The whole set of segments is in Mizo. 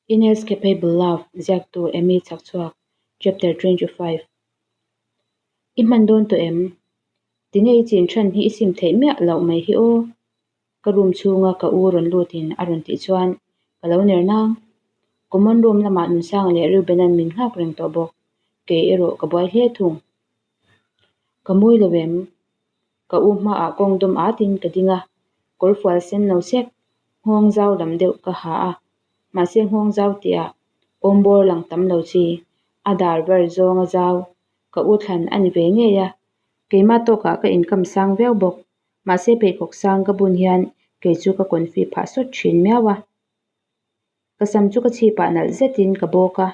Inescapable Love ziaktu Amy Chhakchhuak, Chapter 25 I hman dawn tawh em? Tinge i chin than hi i sim theih miah loh mai hi aw? Ka room chhunga ka u rawn lutin a rawn tih chuan ka lo ner nang. Common room lamah Nunsanga leh Reuben-a'n min nghak reng tawh bawk. Kei erawh ka buai hle thung. Ka mawi lo em? Ka u hmaah kawng dawm atin ka ding a, kawr fual sen lo sek, nghawng zau lam deuh ka ha a. Mahse nghawng zau tihah awm bawr lang tam lo chi, a dar bar zawng a zau, ka u thlan a ni ve ngei a. Keimah tawkah ka inkam sang viau bawk, mahse pheikhawk sang ka bun hian kei chu ka confi phah sawt thin miau a. Ka sam chu ka chhipah nalh zetin ka bawk a,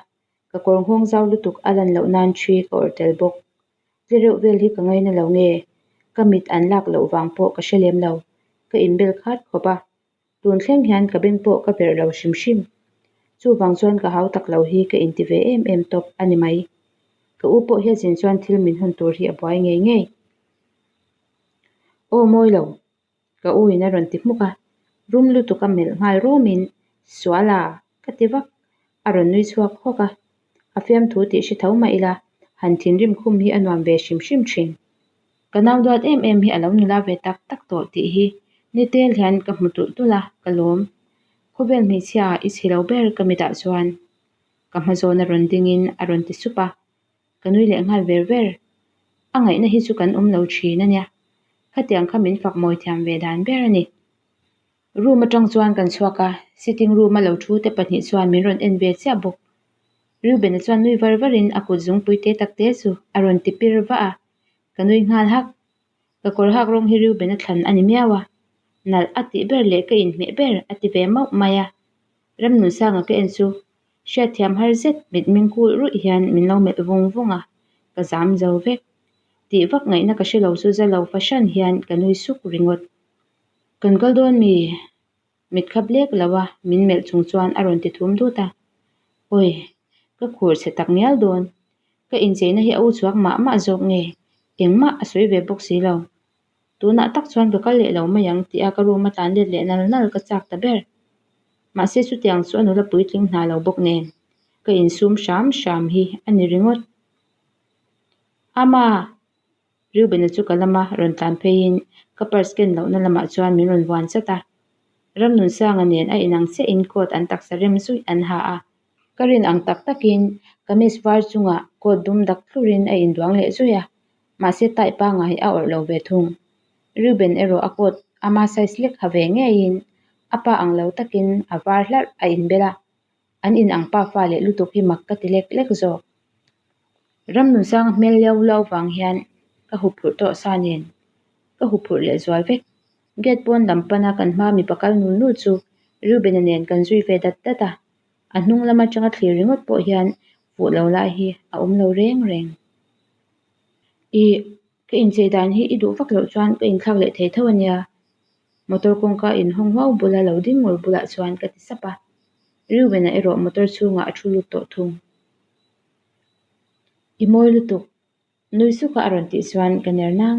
ka kawr nghawng zau lutuk a lan loh nan ṭhi ka awrh tel bawk. Tle reuh vel hi ka ngaina lo nge? Ka mit an lak loh vang pawh ka hre lem lo, ka inbel khat khawp a. Tun thleng hian ka beng pawh ka verh lo hrim hrim. Chuvang chuan ka hau tak lo hi ka inti ve em em tawp a ni mai. Ka u pawh hi a zin chuan thil min hawn tur hi a buai ngei ngei. Aw mawi lo, Ka u in a rawn ti hmuk a, rum lutuk a melh nghal rumin, Suala! ka ti vak. A rawn nui chhuak hawk a, a fiamthu tih hre tho mah ila, han thinrim khum hi a nuam ve hrim hrim thin. Ka nau duat em em hi a lo nula ve tak tak tawh tih hi nitel hian ka hmu tulh tulh a, ka lawm. Khawvel hmeichhia i chhi lo ber ka mitah chuan ka hma zawn a rawn dingin a rawn ti sup a, Ka nui leh nghal ver ver. A ngaihna hi chu kan awm lo thin a nia. Khatiang kha min fak mawi thiam ve dan ber a ni. Room atang chuan kan chhuak a, sitting room a lo thu te pahnih chuan min rawn en ve chiah bawk. Reuben-a chuan nui var varin a kut zungpui te tak te chu a rawn ti pir vah a, ka nui nghal hak. Ka kawr hak rawng hi Reuben-a thlan a ni miau a, nalh a tih ber leh ka inhmeh ber a ti ve mauh mai a. Ramnunsanga ka en chu Hriatthiam har zet mitmeng kulh ruih hian min lo melh vung vung a, ka zam zo vek. Tih vak ngaihna ka hre lo chu za lo fahran hian ka nui suk ringawt. Kan kal dawn mi? Mit khap lek lo a min melh chung chuan a rawn ti thum dut a. Awi, ka khur chhe tak ngial dawn. Ka incheina hi a u chhuak mah mah zawk nge? Engmah a sawi ve bawk si lo. Tunah tak chuan ka kal leh lo mai ang tih a ka room a tlan let leh nal nal ka chak ta ber. Mahse chutiang chu a nula puitling hna lo bawk nen ka insum hram hram hi a ni ringawt. Ama! Reuben-a chu ka lama rawn tlan pheiin ka purse ken lohna lamah chuan min rawn vuan chat a. Ramnunsanga nen a inang chiahin coat an taksa rem zuih an ha a. Ka rin ang tak takin kamis var chungah coat dum dak thlurin a induang leh zuih a. Mahse tie pangngai a awrh lo ve thung. Reuben erawh a coat ama size lek ha ve ngeiin a pa ang lo takin a var hlarh a inbel a, an in ang pa fa leh lutuk hi mak ka ti lek lek zawk. Ramnunsanga hmel lio lio vang hian ka huphurh tawh sa nen ka huphurh leh zual vek. Gate pawn lam pana kan hma mipa kal nul nul chu Reuben-a nen kan zui ve dat dat a, a hnung lam atanga thlir ringawt pawh hian fuh lo lai hi a awm lo reng reng. Ih, ka inchei dan hi i duh vak loh chuan ka inthlak leh thei tho a nia. Motor kawngka inhawng huau bula lo ding ngur bulah chuan ka ti sap a. Reuben-a erawh motor chhungah a thu lut tawh thung. I mawi lutuk, nui suka a rawn tih chuan ka ner nang.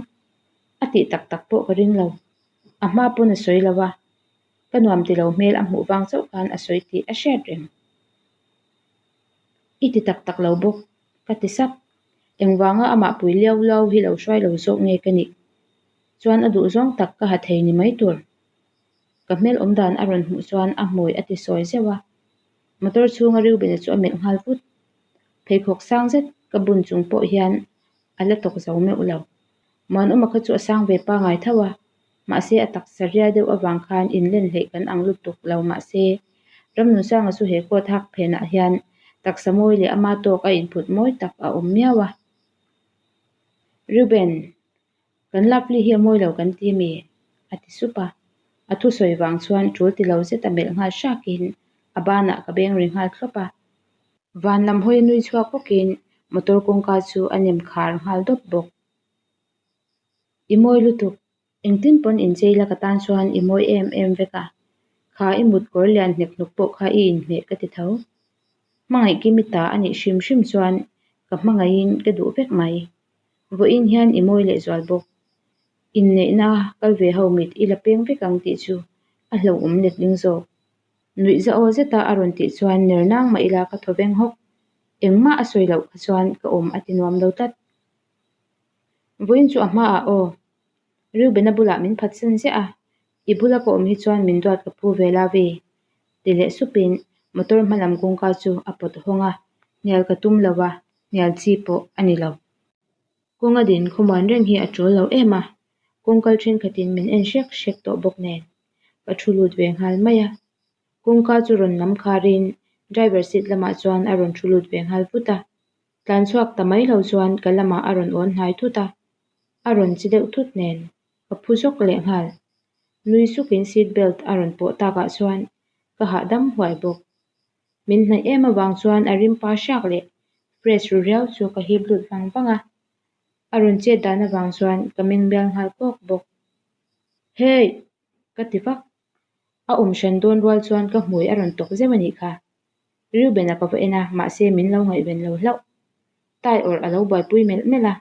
A tih tak tak pawh ka ring lo. A hma pawn a sawi lo a, ka nuam ti lo hmel a hmuh vang chauh khan a sawi tih a hriat reng. I ti tak tak lo bawk, ka ti sap. Engvanga amah pui liau liau hi lo hruai lo zawk nge ka nih? Chuan a duh zawng tak ka ha thei ni mai tur. Ka hmel awm dan a rawn hmuh chuan a hmui a ti sawi zeuh a. Motor chhunga Reuben-a chu a melh nghal vut. Pheikhawk sang zet ka bun chung pawh hian a la tawk zo meuh lo. Muanawma kha chu a sang ve pangai tho a, mahse a taksa ria deuh avang khan inlen hleih kan ang lutuk lo mahse Ramnunsanga chu he coat hak phenah hian taksa mawi leh ama tawk a inphut mawi tak a awm miau a. Reuben, kan lovely hi a mawi lo kan ti mi? a ti sup a. A thusawi vang chuan tul ti lo zet a melh nghal hrakin a banah ka beng ri nghal thlawp a. Van lam hawi a nui chhuak bawkin motor kawngka chu a nem khar nghal dawp bawk. I mawi lutuk, engtin pawn inchei la ka tan chuan i mawi em em vek a, kha i mut kawr lian hnek hnuk pawh kha i inhmeh ka ti tho. Hmangaih Kimi ta a nih hrim hrim chuan ka hmangaihin ka duh vek mai. Vawiin hian i mawi leh zual bawk. Inneihna kal ve ho mit i la peng vek ang tih chu a hlauhawm letling zawk. Nuih za aw zeta a rawn tih chuan ner nang mah ila ka thaw veng hawk. Engmah a sawi loh kha chuan ka awm a ti nuam lo tlat. Vawiin chu a hmaah aw. Reubena bulah min phatsan ziah a, i bula ka awm hi chuan min duat ka phu ve la ve. Ti leh supin motor hma lam kawngka chu a pawt hawng a, hnial ka tum lo va, hnial chi pawh a ni lo. Kawnga din khawmuan reng hi a tul lo em a, kawngkal thenkhatin min en hrek hrek tawh bawk nen ka thu lut ve nghal mai a. Kawngka chu rawn lam kharin driver seat lamah chuan a rawn thu lut ve nghal vut a. Tlan chhuak ta mai lo chuan ka lamah a rawn awn hnai thut a, a rawn chi deuh thut nen ka phu zawk leh nghal. Nui sukin seat belt a rawn pawh takah chuan ka hahdam huai bawk. Min hnaih em avang chuan a rim pa hriak leh fresh ru riau chu ka hip lut vang vang a, a rawn chet dan avang chuan ka meng bial nghal kawk bawk. Hey! Ka ti vak. A awm hran dawn rual chuan ka hmui a rawn tawk zeuh a nih kha. Reuben-a ka va en a, mahse min lo ngaihven lo hlauh. Tai awrh a lo buaipui melh melh a.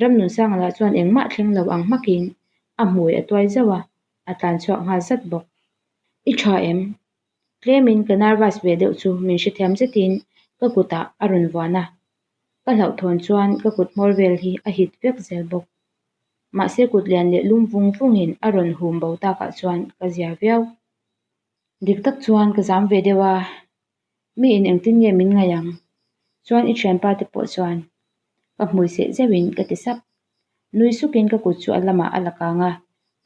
Ramnunsanga lah chuan engmah thleng lo ang hmakin a hmui a tuai zauh a, a tlan chhuak nghal zat bawk. I tha em? Tlemin ka nervous ve deuh chu min hrethiam zetin ka kutah a rawn vuan a. Ka hlauhthawn chuan ka kut hmawr vel hi a hit vek zel bawk. Mahse kut lian leh lum vung vungin a rawn hum bo takah chuan ka zia viau. Dik tak chuan ka zam ve deuh a, mi in engtin nge min ngaih ang? Chuan i thianpa te pawh chuan ka hmui seh zeuhin ka ti sap. Nui sukin ka kut chu a lamah a la kang a,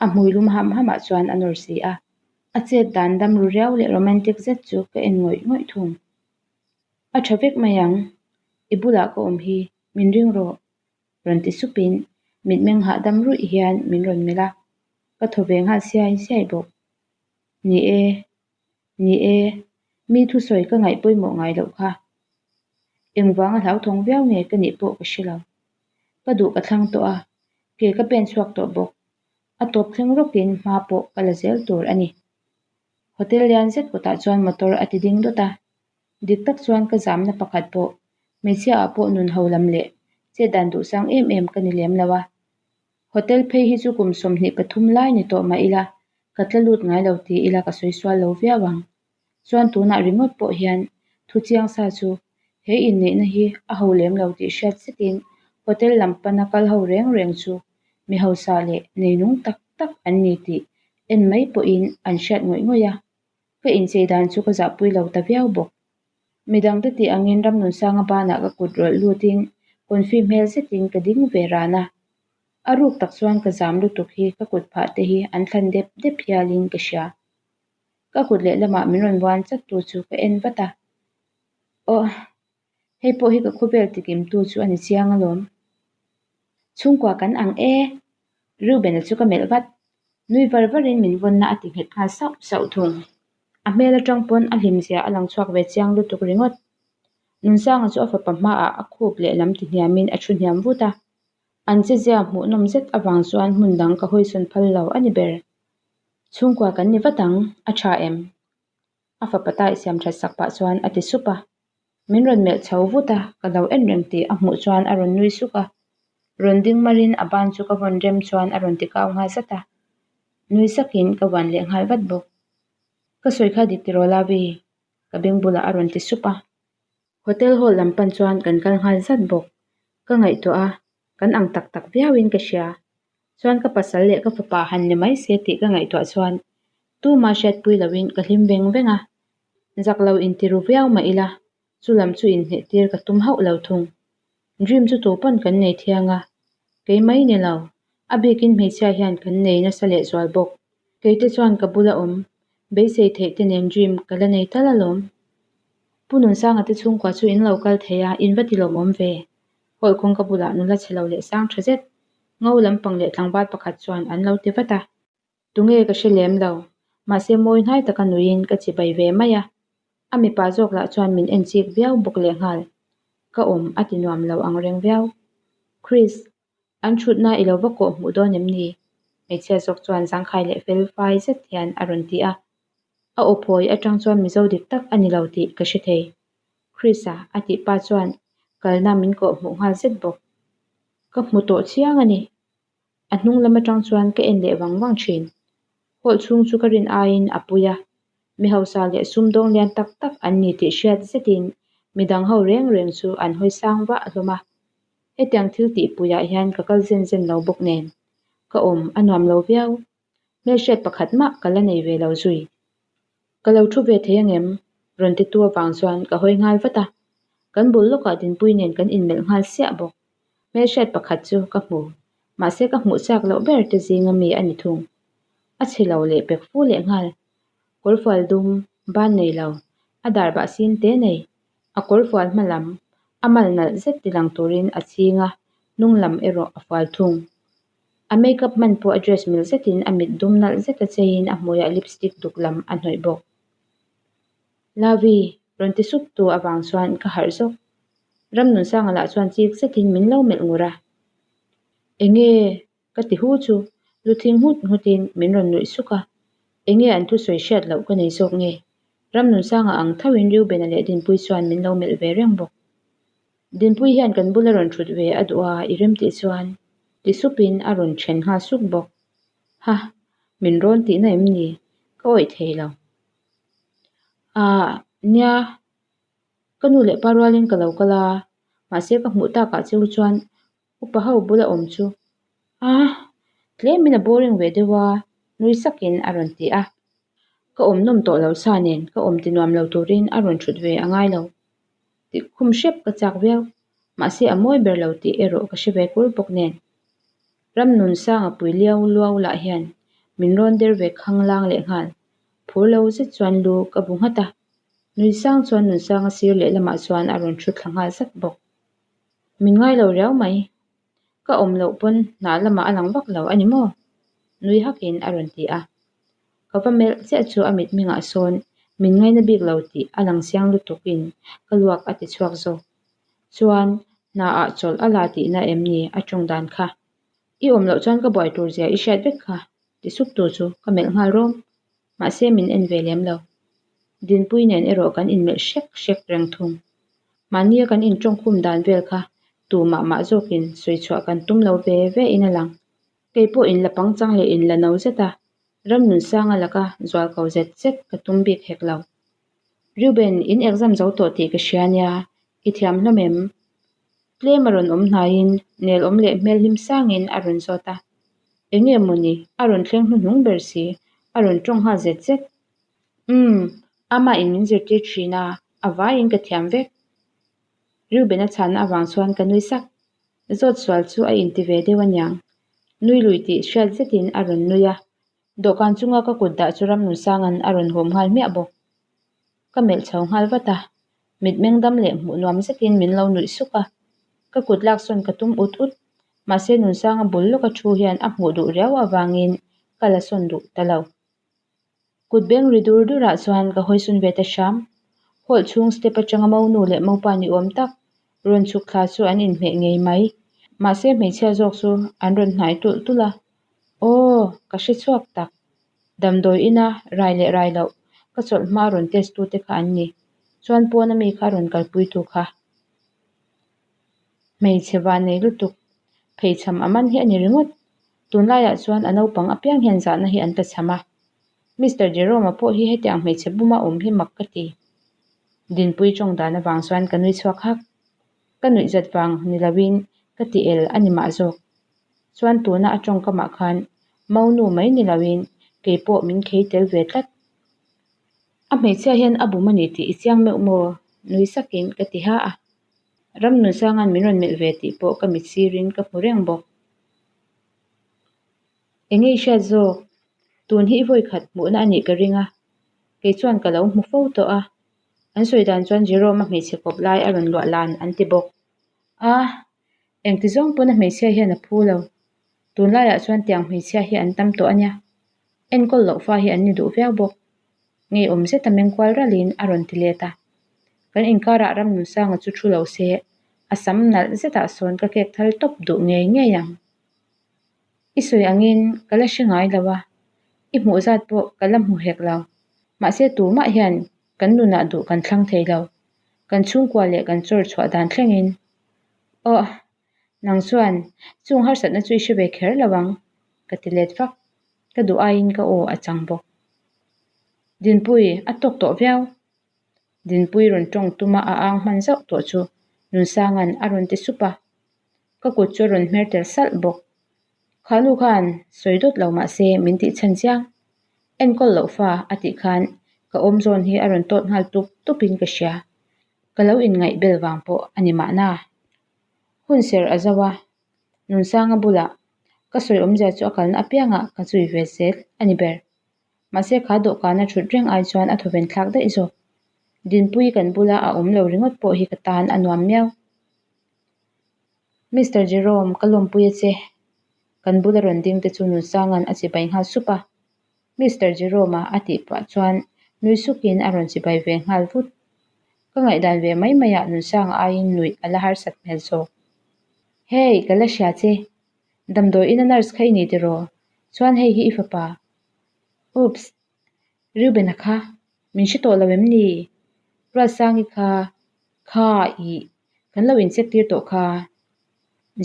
a hmui lum ham hamah chuan a nawr si a. A chet dan dam ru riau leh romantic zet chu ka en ngawih ngawih thung. A tha vek mai ang, i bulah ka awm hi, min ring rawh. Rawn ti supin mitmeng hahdam ruih hian min rawn melh a, ka thaw ve nghal siai siai bawk. Ni e, ni e, mi thusawi ka ngaih pawimawh ngai loh kha. Engvanga hlauthawng viau nge ka nih pawh ka hre lo. Ka duh ka thlang tawh a, ke ka pen chhuak tawh bawk. A tawp thleng rawkin hma pawh ka la zel tur a ni. Hotel lian zet kawtah chuan motor a ti ding dawt a, Dik tak chuan ka zamna pakhat pawh hmeichhia ah pawh nun ho lam leh chet dan duhsang em em ka ni lem lo a. Hotel phei hi chu kum 23 lai ni tawh mah ila ka tla lut ngai lo ti ila ka sawi sual lo viau ang. Chuan tunah ringawt pawh hian thu chiang sa chu he inneihna hi a ho lem lo tih hriat zetin hotel lam pana kal ho reng reng chu mi hausa leh neinung tak tak an ni tih en mai pawhin an hriat ngawih ngawih a. Ka inchei dan chu ka zahpui lo ta viau bawk. Midangte tih angin Ramnunsanga banah ka kut rawlh lutin confi hmel zetin ka ding ve ran a. A ruk tak chuan ka zam lutuk hi ka kut phah te hi an thlan dep dep hialin ka hria. Ka kut lehlamah min rawn vuan chat tu chu ka en vat a. Aw. Hei pawh hi ka khawvel tikimtu chu a ni chiang alawm. Chhungkua kan ang e. Reuben-a chu ka melh vat. Nui var varin min vawnna a ti nghet nghal sauh sauh thung. A hmel atang pawn a hlimzia a lang chhuak ve chiang lutuk ringawt. Nunsanga chu a fapa hmaah a khup lehlam ti hniamin a thu hniam vut a. An chezia hmuhnawm zet avang chuan hmun dang ka hawisawn phal lo a ni ber. Chhungkua kan ni vat ang, a tha em? A fapa tai siam that sak pah chuan a ti sup a. Min rawn melh chho vut a, ka lo en reng tih a hmuh chuan a rawn nui suk a. Rawn ding marin a ban chu ka vawn rem chuan a rawn ti kau nghal zat a. Nui sakin ka vuan leh nghal vat bawk. Ka sawi kha dik tiraw Lavi? Ka beng bulah a rawn ti sup a. Hotel hall lam pan chuan kan kal nghal zat bawk. Ka ngaihtuah a, kan ang tak tak viauin ka hria. Chuan ka pasal leh ka fapa han ni mai se tih ka ngaihtuah chuan tuma hriatpui loin ka hlim veng veng a. Zak lo inti ru viau mah ila, chu lam chu inhneh tir ka tum hauh lo thung. Dream chu tu pawn kan nei thiang a, kei mai ni lo, a bikin hmeichhia hian kan nei nasa lehzual bawk. Keite chuan ka bula awm, beisei theih te nen dream ka la nei tal alawm. Pu Nunsanga te chhungkua chu in lo kal thei a, in va ti lawmawm ve. Hawlh kawngka bulah nula chhe lo leh sang tha zet, ngo lampang leh tlangval pakhat chuan an lo ti vat a. Tunge ka hre lem lo, mahse mawi hnai taka nuiin ka chibai ve mai a. A mipa zawk lah chuan min en chik viau bawk lehnghal. Ka awm a ti nuam lo ang reng viau. Chris, an thutna i lo va kawh hmuh dawn em ni? Hmeichhia zawk chuan zangkhai leh fel fai zet hian a rawn ti a. A aw phawi atang chuan Mizo dik tak a ni lo tih ka hre thei. Chris-a a tih pa chuan kalna min kawh hmuh nghal zet bawk. Ka hmu tawh chiang a ni. A hnung lam atang chuan ka en leh vang vang thin. Hawlh chhung chu ka rin aiin a pui a. Mi hausa leh sumdawng lian tak tak an ni tih hriat zetin midang ho reng reng chu an hawi sang vah hlawm a. Hetiang thil tih puiah hian ka kal zen zen lo bawk nen ka awm a nuam lo viau. Hmelhriat pakhat mah ka la nei ve lo zui. Ka lo thu ve thei angem? Rawn titu avang chuan ka hawi nghal vat a. Kan bul lawkah Dinpui nen kan inmelh nghal siah bawk. Hmelhriat pakhat chu ka hmu, mahse ka hmuh chak loh ber te zinga mi a ni thung. A chhe lo leh pek fu leh nghal. Kawrfual dum, ban nei lo, a dar bah sin te nei, a kawrfual hma lam, a mal nalh zet ti lang turin a chhing a, hnung lam erawh a fual thung. A makeup hman pawh a dress mil zetin a mit dum nalh zeta cheiin a hmuiah lipstick duk lam a hnawih bawk. Lavi, rawn ti sup tu avang chuan ka harh zawk. Ramnunsanga lah chuan chik zetin min lo melh ngur a. Enge? Ka ti hu chu lu thing nghut nghutin min rawn nuih suk a. Enge an thusawi hriat loh ka nei zawk nge? Ramnunsanga ang thoin Reubena leh Dinpuii chuan min lo melh ve reng bawk. Dinpuii hian kan bula rawn thut ve a duh a, i rem tih chuan ti supin a rawn then nghal suk bawk. Ha! Min rawn tihna em ni? Ka awih thei lo. Aah, nia, ka nu leh pa rualin ka lo kal a, mahse ka hmuh takah cheu chuan upa ho bula awm chu aah, tlemin a boring ve deuh a, nui sakin a rawn ti a. Ka awm nawm tawh lo sa nen ka awm ti nuam lo turin a rawn thut ve a ngai lo. Tih khum hrep ka chak viau, mahse a mawi ber lo tih erawh ka hre ve kur bawk nen. Ramnunsanga pui liau luau lah hian min rawn der ve khanglang lehnghal. Phur lo zet chuan lu ka bu nghat a, Nuisang chuan Nunsanga sir lehlamah chuan a rawn thu thla nghal zat bawk. Min ngai lo riau mai, ka awm loh pawn hna lamah a lang vak lo a ni maw? Nui hakin a rawn ti a. Ka va melh chiah chu a mitmengah sawn min ngaina bik lo tih a lang chiang lutukin ka luak a ti chhuak zawk. Chuan hnaah chawlh a la tihna em ni a tawng dan kha? I awm loh chuan ka buai tur zia i hriat vek kha ti sup tur chu ka melh nghal rawm. Mahse min en ve lem lo. Dinpui nen erawh kan inmelh hrek hrek reng thung. Mahnia kan intawngkhum dan vel kha tu mah mah zawkin sawi chhuah kan tum lo ve ve in a lang. Kei pawh inla pangchang leh inla no zet a, Ramnunsanga laka zual ko zet zet ka tum bik hek lo. Reuben, in exam zo tawh tih ka hria nia, i thiam hlawm em? Tlem a rawn awm hnaiin nel awm leh hmel hlim sangin a rawn zawt a. Eng nge mawni, a rawn thleng hnuhnung ber si, a rawn tawng nghal zet zet. Umm, ama in min zirtir thin a, a vaiin ka thiam vek. Reuben-a chhanna avang chuan ka nui sak. Zawt sual chu a inti ve deuh aniang. Nui lui tih hriat zetin a rawn nui a. Dawhkan chunga ka kut dah chu Ramnunsanga'n a rawn hawm nghal hmiah bawk. Ka melh chho nghal vat a, mitmeng dam leh hmuh nuam zetin min lo nuih suk a. Ka kut laksawn ka tum ut ut, mahse Nunsanga bul lawka thu hian a hmuh duh riau avangin ka la sawn duh ta lo. Kut beng ri dur durah chuan ka hawisawn ve ta hram. Hall chhung step atanga monu leh mopa ni awm tak rawn chhuk thla chu an inhmeh ngei mai. Mahse hmeichhia zawk chu an rawn hnai tulh tulh a. Aw, ka hre chhuak tak. Damdawi ina rai leh rai loh ka chawlh hma rawn test tute kha an ni. Chuan pawna mi kha rawn kalpuitu kha. Hmeichhe van nei lutuk pheichham a man hi a ni ringawt. Tunlaiah chuan a naupang apiang hian zahna hi an tlachham a. Mister Jerome-a pawh hi hetiang hmeichhe buma awm hi mak ka ti. Dinpui tawng dan avang chuan ka nui chhuak hak. Ka nuih zat vang ni loin ka ti el a ni mah zawk. Chuan tuna a tawngkamah khan Maunu mai ni loin kei pawh min khei tel ve tlat. A hmeichhia hian a bum a ni tih i chiang meuh maw? Nui sakin ka ti ha a. Ramnunsanga'n min rawn melh ve tih pawh ka mit sirin ka hmu reng bawk. Eng nge i hriat zawk? Tun hi i vawi khat hmuhna a nih ka ring a, kei chuan ka lo hmu fo tawh a. An sawi dan chuan Jerome-a hmeichhe kawp lai a rawn luah lan an ti bawk. A, engti zawng pawn a hmeichhia hian a phu lo. Tunlaiah chuan tiang hmeichhia hi an tam tawh a nia. Enkawl loh fa hi an ni duh viau bawk. Ngeiawm zeta meng kual ralin a rawn ti let a. Kan inkarah Ramnunsanga chu thu lo se, a sam nalh zetah sawn ka kek thal tawp duh ngei ngei ang. I sawi angin ka la hre ngai lo a, i hmuh zat pawh ka la hmu hek lo. Mahse tumah hian kan nunah duh kan thlang thei lo. Kan chhungkua leh kan chawr chhuah dan thlengin. Aw, nang chuan chung harsatna chu i hre ve kher lo ang, ka ti let vak. Ka duh aiin ka aw a chang bawk. Dinpui, a tawk tawh viau. Dinpui rawn tawng tuma a ang hman zauh tawh chu Nunsanga'n a rawn ti sup a, ka kut chu a rawn hmer tel salh bawk. Kha nu khan sawi dawt lo mah se min tih chhan chiang. Enkawl loh fa a tih khan ka awm zawn hi a rawn tawt nghal tup tupin ka hria. Ka lo inngaih bel vang pawh a ni mahna. Hun ser a zo a, Nunsanga bulah ka sawi awmzia chu a kalna apiangah ka zui ve zel a ni ber. Mahse kha dawhkana thut reng ai chuan a thawven thlak daih zawk. Dinpui kan bula a awm lo ringawt pawh hi ka tan a nuam miau. Mister Jerome, ka lawmpui a che. Kan bula rawn ding te chu Nunsanga'n a chibai nghal sup a. Mister Jerome-a a tih pah chuan nui sukin a rawn chibai ve nghal vut. Ka ngaihdan ve mai maiah Nunsanga aiin nuih a la harsat hmel zawk. Hey, ka la hria che. Damdawi ina nurse kha i ni tiraw? Chuan hei hi i fapa. Oops! Reuben-a kha min hre tawh lo em ni? Ruatsangi kha, kha ih, kan lo incheck tir tawh kha.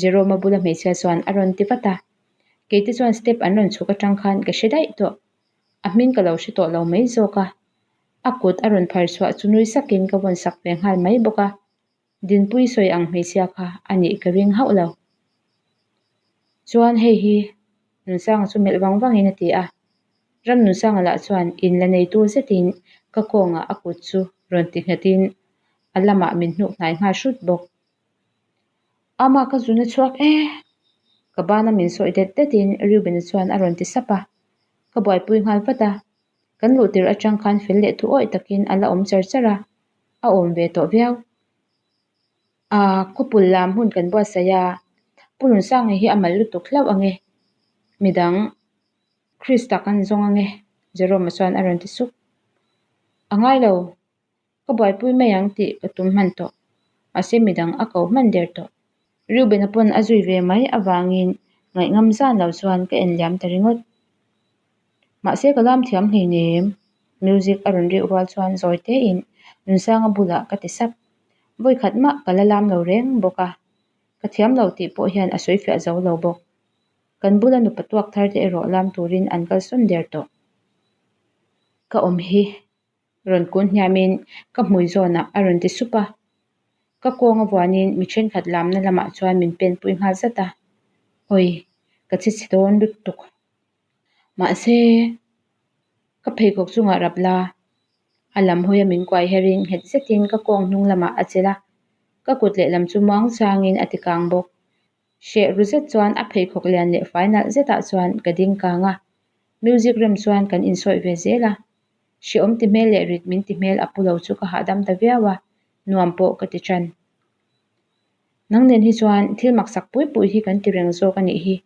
Jerome-a bula hmeichhia chuan a rawn ti vat a. Keite chuan step an rawn chhuk atang khan ka hre daih tawh. A hming ka lo hre tawh lo mai zawk a. A kut a rawn phar chhuah chu nui sakin ka vawn sak ve nghal mai bawk a. Dinpui sawi ang hmeichhia kha a nih ka ring hauh lo. Chuan hei hi Nunsanga chu melh vang vangin a ti a. Ram Nunsanga lah chuan in la neitu zetin ka kawngah a kut chu rawn ti nghetin a lamah min hnuk hnai nghal hrut bawk. Ama ka zun a chhuak e! Ka bana min sawi det detin Reuben-a chuan a rawn ti sap a. Ka buaipui nghal vat a. Kan luh tirh atang khan fel leh thu awih takin a la awm char char a, a awm ve tawh viau. Aa, khawpul lam hun kan buatsaih a, Pu Nunsanga hi a mal lutuk hlauh ang e, midang Krista kan zawng ang e, Jerome-a chuan a rawn ti sup. A ngai lo, Ka buaipui mai ang tih ka tum hman tawh, mahse midang a ko hman der tawh. Reuben-a pawn a zui ve mai avangin ngaihngam zan lo chuan ka en liam ta ringawt. Mahse ka lam thiam hleinem, music a rawn riak rual chuan zawi tein Nunsanga bulah ka ti sap. Vawikhat mah ka la lam lo reng bawk a, ka thiam lo tih pawh hian a sawi fiah zo lo bawk. Kan bula nupa tuak thar te erawh lam turin an kalsawn der tawh. Ka awm hi Rawn kun hniamin ka hmui zawnah a rawn ti sup a. Ka kawng a vuanin mi thenkhat lamna lamah chuan min pen pui nghal zat a. Awi, ka chhe chhe dawn lutuk. Mahse, ka pheikhawk chungah rap la. A lam hawia min kuai herin nghet zetin ka kawng hnung lamah a chelh a. Ka kut lehlam chu muang changin a ti kang bawk. Hreh ru zet chuan a pheikhawk lian leh fai nalh zetah chuan ka ding kang a. Music rem chuan kan insawi ve zel a. Hrehawm ti hmel leh rit min ti hmel a pu lo chu ka hahdam ta viau a, nuam pawh ka ti ṭan. Nang nen hi chuan thil maksak pui pui hi kan ti reng zawk a nih hi.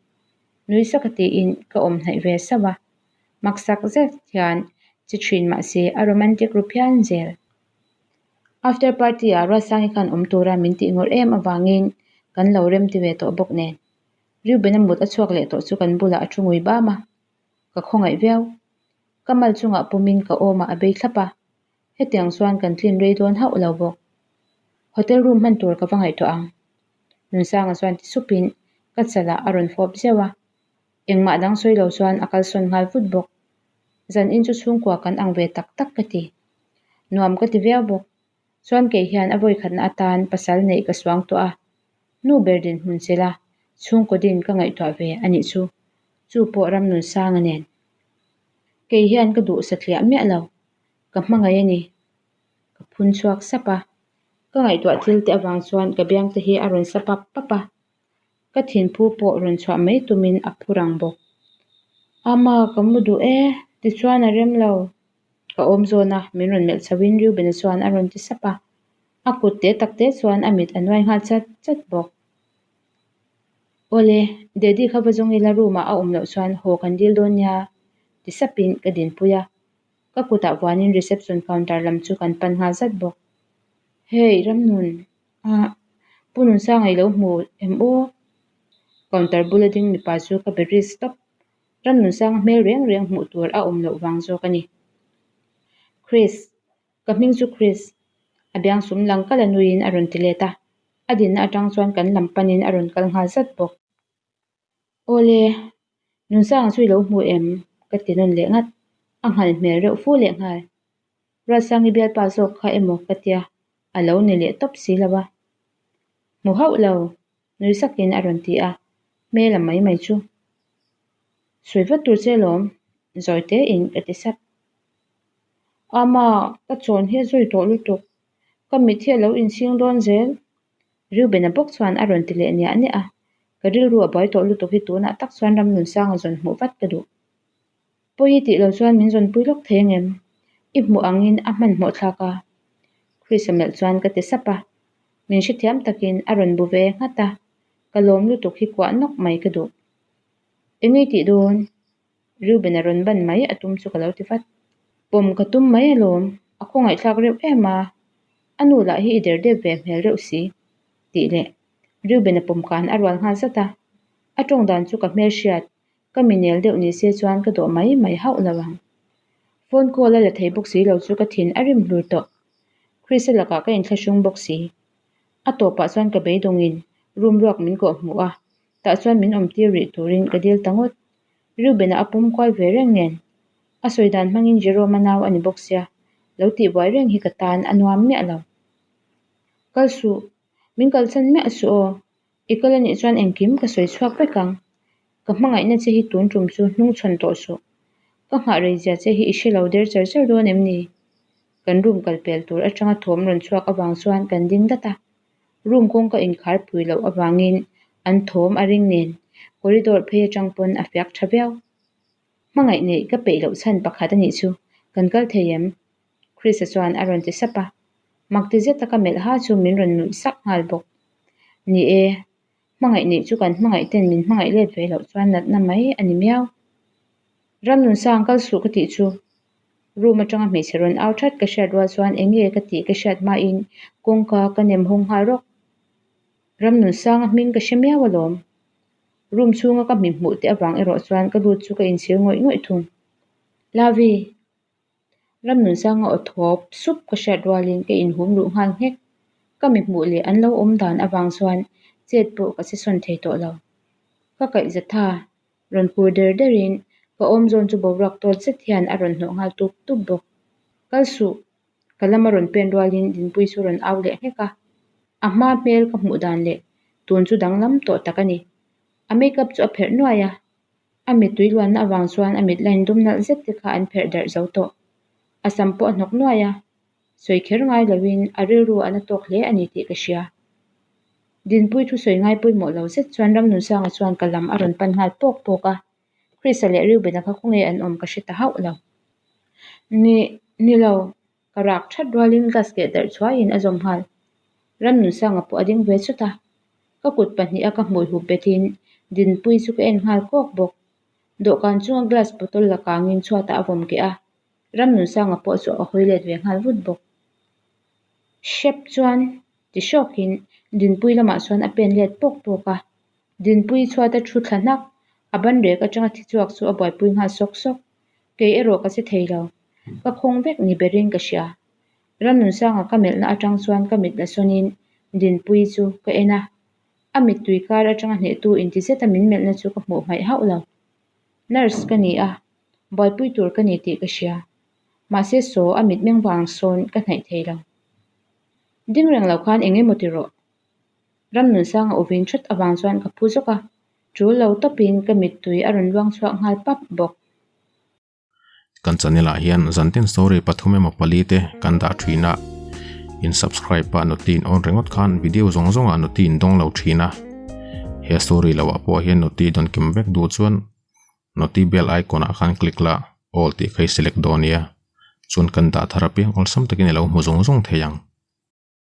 Nui saka tiin ka awm hnaih ve sauh a. Maksak zet hian chi ṭhin mah se a romantic ru phian zel. After party ah Ruatsangi khan awm tura min tih ngawrh em avangin kan lo rem ti ve tawh bawk nen. Reuben-a mut a chhuak leh tawh chu kan bulah a thu ngui bam a, ka khawngaih viau. Ka mal chungah pumin ka awmah a bei thlap a, hetiang chuan kan tlin rei dawn hauh lo bawk. Hotel room hman tur ka va ngaihtuah ang. Nunsanga chuan ti supin ka chalah a rawn fawp zeuh a, engmah dang sawi lo chuan a kalsawn nghal vut bawk. Zan in chu chhungkua kan ang ve tak tak ka ti. Nuam ka ti viau bawk. Chuan kei hian a vawikhatna atan pasal neih ka suang tawh a, nu ber dinhmun chela chhungkaw din ka ngaihtuah ve a nih chu, chu pawh Ramnunsanga nen. Kei hian ka duh satliah miah lo, ka hmangaih a ni. Ka phun chhuak sap a, ka ngaihtuah thil te avang chuan ka biang te hi a rawn sa pap pap a, ka thinphu pawh rawn chhuah mai tumin a phu rang bawk. Ama, ka mu duh e, tichuan a rem lo. Ka awm zawn a, min rawn melh chho in Reuben-a chuan a rawn ti sap a, a kut te tak te chuan a mit a nuai nghal chat chat bawk. Awle, Daddy kha va zawng ila room ah a awm loh chuan haw kan dil dawn nia, ti sap in ka dinpui a, ka kutah vuanin reception counter lam chu kan pan nghal zat bawk. Hey, Ramnun, ah, Pu Nunsanga i lo hmu em aw? Counter bula ding mipa chu ka be risk tawp. Ramnunsanga hmel reng reng hmuh tur a awm loh vang zawk a ni. Chris, ka hming chu Chris, a biang sum lang kal a nuiin a rawn ti let a, a dinna atang chuan kan lam panin a rawn kal nghal zat bawk. Awle, Nunsanga chu i lo hmu em? ka ti nawn leh ngat. A nghal hmel reuh fu lehnghal. Ruatsangi bialpa zawk kha emaw ka tia, a lo ni leh tawp si lo a. Hmu hauh lo, nui sakin a rawn ti a, hmel a mai mai chu. Sawi vat tur che lawm, zawi tein ka ti sap. Ama, ka chawn hi a zawi tawh lutuk, ka mit hi a lo inchhing dawn zel. Reuben-a bawk chuan a rawn ti leh niah niah a, ka rilru a buai tawh lutuk hi tunah tak chuan Ramnunsanga zawn hmuh vat ka duh. Pawi i tih lo chuan min zawnpui lawk thei angem? I hmuh angin a hmanhmawh thlak a. Chris-a melh chuan ka ti sap a, min hrethiam takin a rawn bu ve nghat a, ka lawm lutuk hi kuah nawk mai ka duh. Eng i tih dawn? Reuben-a rawn ban mai a tum chu ka lo ti vat. Pawm ka tum mai alawm, a khawngaihthlak reuh em a, a nu lah hi i der dep ve hmel reuh si, tih leh Reuben-a pawm kan a rual nghal zat a, a tawng dan chu ka hmelhriat Ka mi nel deuh ni se chuan ka dawh mai mai hauh lo ang. Phone call a la thei bawk si lo chu ka thin a rim hlur tawh. Chris-a lakah ka inthlahrung bawk si. A tawpah chuan ka beidawngin room ruak min kawh hmuh a, tah chuan min awm tir rih turin ka dil ta ngawt. Reuben-a a pawm kual ve reng nen. A sawi dan hmangin Jerome-a nau a ni bawk sia, lo tihbuai reng hi ka tan a nuam miah lo. Kal suh, min kalsan miah suh aw, I kal anih chuan engkim ka sawi chhuak vek ang. Ka hmangaihna che hi tun tum chu hnung chhawn tawh suh. Ka nghah rei zia che hi i hre lo der char char dawn em ni? Kan room kal pel tur atanga thawm rawn chhuak avang chuan kan ding dat a. Room kawngka inkhar pui loh avangin an thawm a ring nen corridor phei atang pawn a fiak tha viau. Hmangaih neih ka peih loh chhan pakhat anih chu kan kal thei em? Chris-a chuan a rawn ti sap a, mak ti zet taka melh ha chu min rawn nuih sak nghal bawk. Ni e, hmangaih neih chu kan hmangaih ten min hmangaih let ve loh chuan natna mai a ni miau. Ramnunsang kal suh ka tih chu room atanga hmeichhe rawn au that ka hriat rual chuan eng nge ka tih ka hriat hmain kawngka ka nem hawng nghal rawk. Ramnunsanga hming ka hre miau alawm. Room chhunga ka hmi hmuh te avang erawh chuan ka lut chu ka inchhir ngawih ngawih thung. Lavi. Ramnunsanga aw thawp sup ka hriat rualin ka inhum ruh nghal nghek. Ka mi hmuh leh an lo awm dan avang chuan chet pawh ka che sawn thei tawh lo. Ka kaihza tha rawn kur der derin ka awm zawn chu boruak tawt zet hian a rawn hnawh nghal tup tup bawk. Kal suh! Ka lama rawn pen rualin Dinpuii chu rawn au leh nghek a. A hma hmel ka hmuh dan leh tun chu danglam tawh tak a ni. A makeup chu a pherh nuai a, A mittui luanna avang chuan a mit line dum nalh zet te kha an pherh darh zo tawh. A sam pawh a hnawk nuai a, sawi kher ngai loin a rilru a na tawk hle a ni tih ka hria. Dinpui thusawi ngai pawimawh lo zet chuan Ramnunsanga chuan ka lam a rawn pan nghal pawk pawk a, Chrisa leh Reuben-a kha khawnge an awm ka hre ta hauh lo. Ni, ni lo, Ka rak that rualin glass keh darh chhuaiin a zawm nghal. Ramnunsanga pawh a ding ve chawt a, ka kut pahniha ka hmui hup betin Dinpuii chu ka en nghal kawk bawk. Dawhkan chunga glass bottle la kangin chhuatah a vawm keh a, Ramnunsanga pawh chu a hawi let ve nghal vut bawk. Hrep chuan ti hrawkin Dinpuii lamah chuan a pen let pawk pawk a, Dinpuii chhuata thu thla hnak, a ban rek atanga thi chhuak chu a buaipui nghal sawk sawk. Kei erawh ka che thei lo. Ka khawng vek ni berin ka hria. Ramnunsanga ka melhna atang chuan ka mit la sawnin Dinpuii chu ka en a. A mittui kar atanga hnehtu inti zeta min melhna chu ka hmuh hmaih hauh lo. Nurse ka ni a, buaipui tur ka ni tih ka hria. Mahse saw a mitmeng vang sawn ka hnaih thei lo. Ding reng lo khan eng emaw ti rawh. Ramnunsanga uvin thut avang chuan ka phu zawk a. Tul lo tawpin ka mittui a rawn luang chhuak nghal pap bawk. Kan channel ah hian zantin story pathum emaw pali te kan dah thin a, in subscribe a noti in on ringawt khan video zawng zawng ah noti in dawng lo thin a, he story lo ah pawh hian noti dawn kim vek duh chuan noti bell icon ah khan click la all tih kha i select dawn nia, chuan kan dah thar apiang awlsam takin i lo hmu zung zung thei ang.